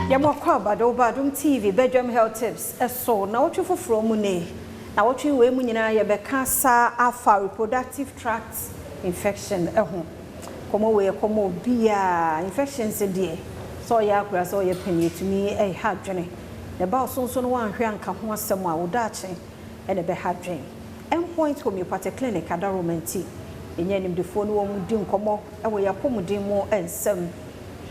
Yɛma wo akwaaba de wo ba Adom TV Badwam Health Tips so nnawɔtwe foforɔ mu nie. Nnawɔtwe wei mu nyinaa yɛbɛka saa afa reproductive tract infection ho. Nkɔmmɔ wei ɛkɔ ma obiara. Infections deɛ sɛ ɔyɛ akora sɛ ɔyɛ panin ɛtumi ha adwene. Na ɛba wo so nso na woanhwɛ anka ho asɛm a wo daakye na ɛbɛha adwene. Endpoint Homeopathic Clinic adaworoma nti yɛnya animdefoɔ ne wɔn di nkɔmmɔ wɔ yɛn apɔmuden mu nsɛm.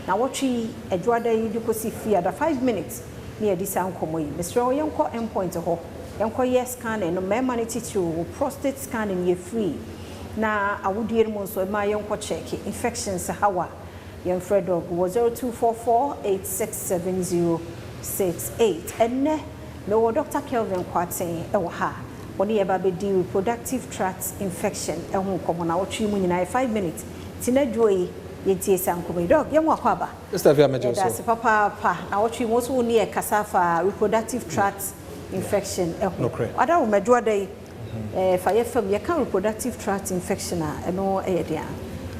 Nawɔtwe yi, Adwoada yi de kɔsi Fiada, 5 minutes ne yɛdi saa nkɔmmɔ yi. Mesrɛ wo, yɛnkɔ Endpoint hɔ, yɛnkɔyɛ scanning no, mmarima no titiriw, wo prostate scanning yɛ free. Na awodie no mu nso, mmaa yɛnkɔ check infections haw a, yɛmfrɛ Doc wɔ 0244 867068. Ɛnnɛ, mewɔ Dr. Kelvin Kwarteng wɔ ha. Wɔne yɛba bɛdi reproductive tract infection ho nkɔmmɔ. Nawɔtwe yi mu nyinaa yɛ 5 minutes. Nti n'adwo yi, yɛntie saa nkɔmmɔ yi. Doc, yɛn akwaaba. Mr. Fia Mejo. Yɛda ase papaapa. Nawɔtwe mu nso wo ne yɛ kasa fa reproductive tract infection ho. Nokorɛ. Adawo mɛdwoada yi, fa yɛ fam, yɛka reproductive tract infection a, ɛno ɛyɛ deɛ?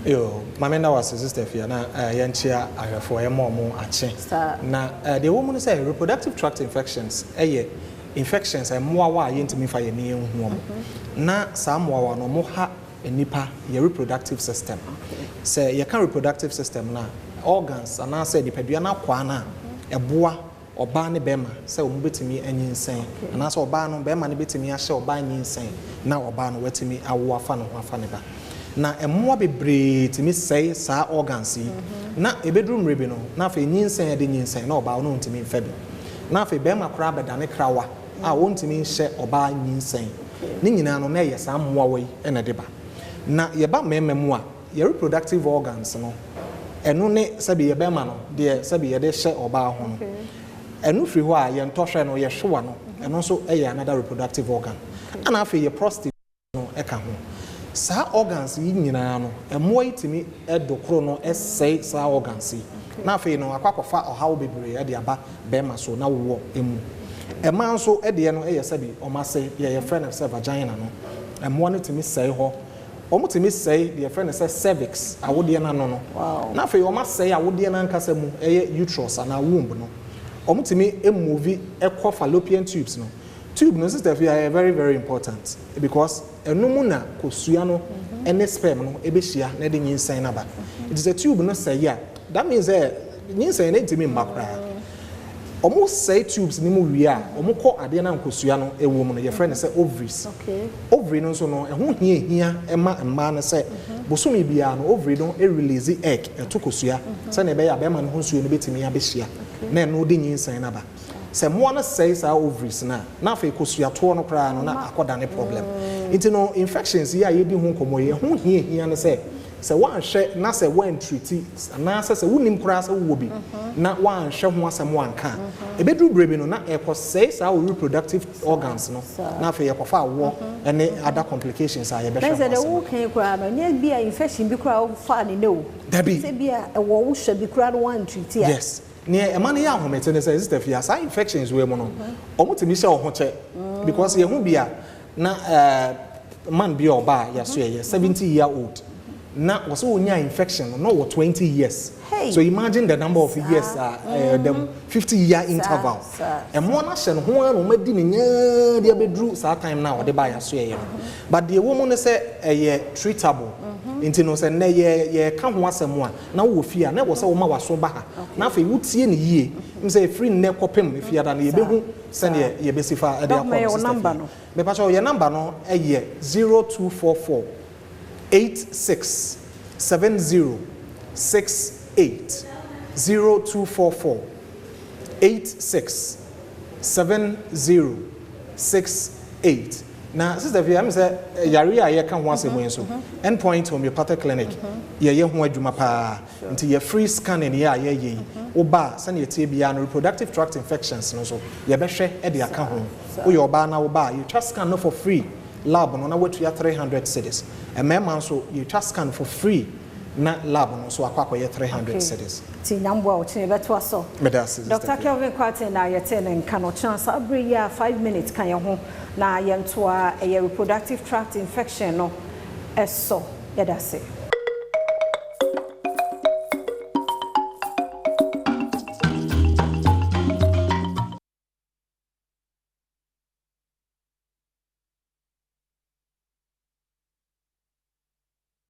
Yo, maame na wase, Sister Fia, na yɛnkyea ahwɛfoɔ, yɛma ɔmo akye. Saa. Na deɛ ɛwɔ mu no sɛ reproductive tract infections ɛyɛ infections mmoawa a yɛntumi fa yɛn ani nhu wɔn. Na saa mmoawa no, ɔmo ha nipa yɛ reproductive system. Sɛ yɛka reproductive system na organs anaasɛ nipadua no akwaa no a ɛboa ɔbaa ne bɛrima sɛ wɔn bɛtumi anyinsɛn, anaasɛ ɔbaa no bɛrima no bɛtumi ahyɛ ɔbaa nyinsɛn na ɔbaa no watumi awo afa ne ho afa ne ba. Na mmoa bebree tumi sɛe saa organs yi, na ebɛduru mmerɛ bi no, na afei nyinsɛn yɛde nyinsɛn na ɔbaa no ntumi mfa bi, na afei bɛrima koraa bɛdane krawa a wɔntumi nhyɛ ɔbaa nyinsɛn. Ne nyinaa no, na ɛyɛ saa mmoawa yi ɛna ɛde ba. Na yɛba mmarima mu a, yɛ reproductive organs no, ɛno ne sɛbi yɛ bɛrima no deɛ sɛbi yɛde hyɛ ɔbaa ho no. Ɛno firi hɔ a, yɛn tɔhwɛ no, yɛhwewa no, ɛno nso yɛ another reproductive organ. Ɛna afei yɛ prostate no ɛka ho. Saa organs yi nyinaa no, mmoa yi tumi ɛdo koro no ɛsɛe saa organs yi, na afei no akɔ akɔfa ɔhaw bebree ɛde aba bɛrima so na wowɔ emu. Mmaa nso ɛdeɛ no ɛyɛ sɛbi ɔmo ase deɛ yɛfrɛ no sɛ vagina no, mmoa no tumi sɛe hɔ. Wɔn tumi sɛe deɛ yɛfrɛ no sɛ cervix, awodeɛ n'ano no. Na afei wɔn asɛe awodeɛ n'ankasa mu, ɛyɛ uterus anaa womb no. Wɔn tumi move ɛkɔ fallopian tubes no. Tube no, Sister Fia, ɛyɛ very very important because ɛno mu na kosua no ɛne sperm no ɛbɛhyia na ɛde nyinsɛn n'aba. Nti sɛ tube no sɛe a, that means sɛ nyinsɛn no ntumi mma koraa. Wɔn sɛe tubes no mu wie a, wɔn kɔ adeɛ na nkosua no ɛwɔ mu no, yɛfrɛ no sɛ ovaries. Ovary no nso no, ɛho hia hia ɛma mmaa no sɛ bosome biara no, ovary no release egg, ɛto kosua, sɛnea ɛbɛyɛ a bɛrima no ho nsuo no bɛtumi abɛhyia na ɛno de nyinsɛn n'aba. Sɛ mmoa no sɛe saa ovaries no a, na afei kosuatoɔ no koraa no na akɔda ne problem. Nti no infections yi a yɛdi ho nkɔmmɔ yi, ɛho hia hia no sɛ woanhwɛ na sɛ woantreat, anaasɛ sɛ wonim koraa sɛ wowɔ bi na woanhwɛ ho asɛm wanka a, ɛbɛduru berɛ bi no na ɛkɔsɛe saa wo reproductive organs no, na afei yɛkɔfa awoɔ ne other complications a yɛbɛhwɛ na ho sɛ deɛ asɛm. Wokan koraa no, nyɛ bi a infection bi koraa wofaa ne ne o. Dabi. Sɛ bi a ɛwɔ wo hyɛ bi koraa no, woantreat a. Yes, neɛ ɛma no yɛ ahomete ne sɛ, Sister Fia, saa infections wei mu no, ɔmo tumi hyɛ wo ho kyɛ because yɛn ho bi a na man bi a ɔba a yɛaso yɛyɛ 70 year old na wɔsɛ wɔnya infection no na ɔwɔ 20 years. Hey. So imagine the number of years a the 50 year interval. Ɛmmoa no ahyɛ no ho ara na ɔmadi ne nyaa de abɛduru saa time no a ɔde ba yɛaso yɛyɛ no. But deɛ ɛwɔ mu ne sɛ ɛyɛ treatable. Nti no sɛ nnɛ yɛ yɛka ho asɛm a, na wowɔ fie a, na ɛwɔ sɛ woma w'aso ba ha na afei wotie ne yie m sɛ ɛfiri nnɛ kɔpem efiada no, yɛbɛhu sɛneɛ yɛbɛsi fa ɛde Doc, akɔ ma yɛ no. wo Sister number Fia. no. Mepakyɛw, yɛ number no ɛyɛ 0244 86 70 68, 0244 86 70 68. Na Sister Fia, ɛm sɛ yare a yɛka ho asɛm yi nso, Endpoint Homeopathic Clinic yɛyɛ ho adwuma paa. Nti yɛ free scanning yɛ a yɛyɛ yi, woba a, sɛnea ɛtie biara no, reproductive tract infections no nso yɛbɛhwɛ de aka ho. Woyɛ ɔbaa na woba a, yɛtwa scan no for free. Lab no na woatua 300 cedis. Mmarima nso, yɛtwa scan for free na lab no nso akɔ akɔyɛ 300 cedis. Nti nyamboa, ɔkyena yɛbɛtoa so. Meda ase, Sister Dr. Fia. Kelvin Kwarteng na yɛte ne nka no. Ɔkyena saa bere yi a, 5 minutes ka yɛn ho na yɛntoa ɛyɛ reproductive tract infection no ɛsɔ. Yɛda ase.